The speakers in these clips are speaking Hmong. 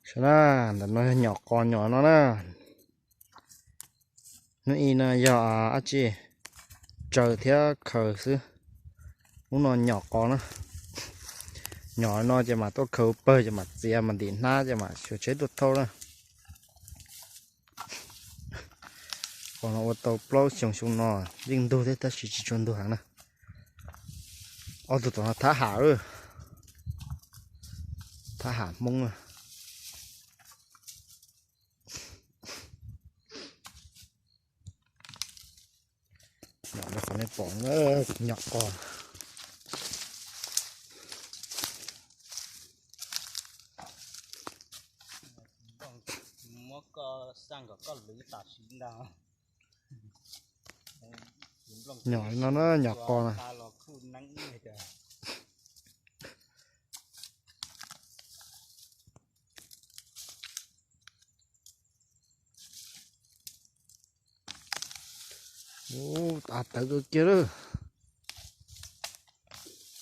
Saib na, ntawm no yog nyom qos nyom no na. Hnub i no yog dab tsi, tsaws thiab khaws xwb. Hnub no nyom qos na. Nyom no ces mam tuaj khaws pawg ces mam txiav mas ntim hnab ces mam xyuas tsheb tuaj thauj na. Qos no ua tau plaub xyoo xyoo no yeej ntug thiab tab sis tsis tshua ntug heev na. Ob tug tom no thab ham, thab ham Hmoob na. Nyom li qhov nej pom, nyom qos. Muab koj xaj kom koj lwv tam sim ntag. Nyom li no na, nyom qos na. Ub, av tawv kawg kiag lawm.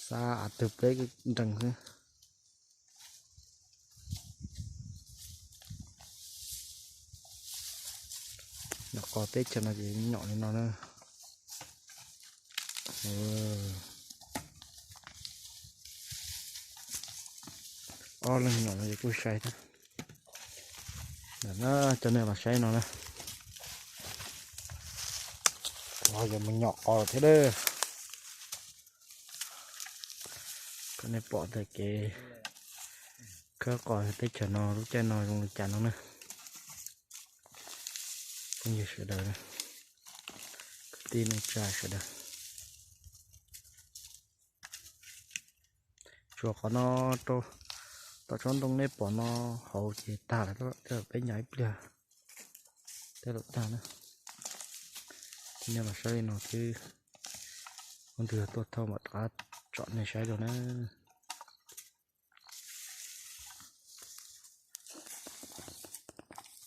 Xa av twg pleb nrees xwb. Nyom qos teb chaws no ces nyom li no na. Ob leeg nyom no ces kuj sai thiab. Ntawm na, coj nej los saib no na. Los yuav mus nyom qos thiab lawm. Kom nej pom tias kev khawb qos teb chaws no lub caij no zoo li cas no na. Phooj ywg sawv daws, kwv tij neej tsa sawv daws. Tsuas qhov no rau tom tsob ntoo nej pom no hauv ces tag lawm, tej zaum peb nyom ib pliag tej zaum tag na. Ces nej los saib li no xwb, hnub twg tuaj thauj mam rov qab tsom nej saib dua na.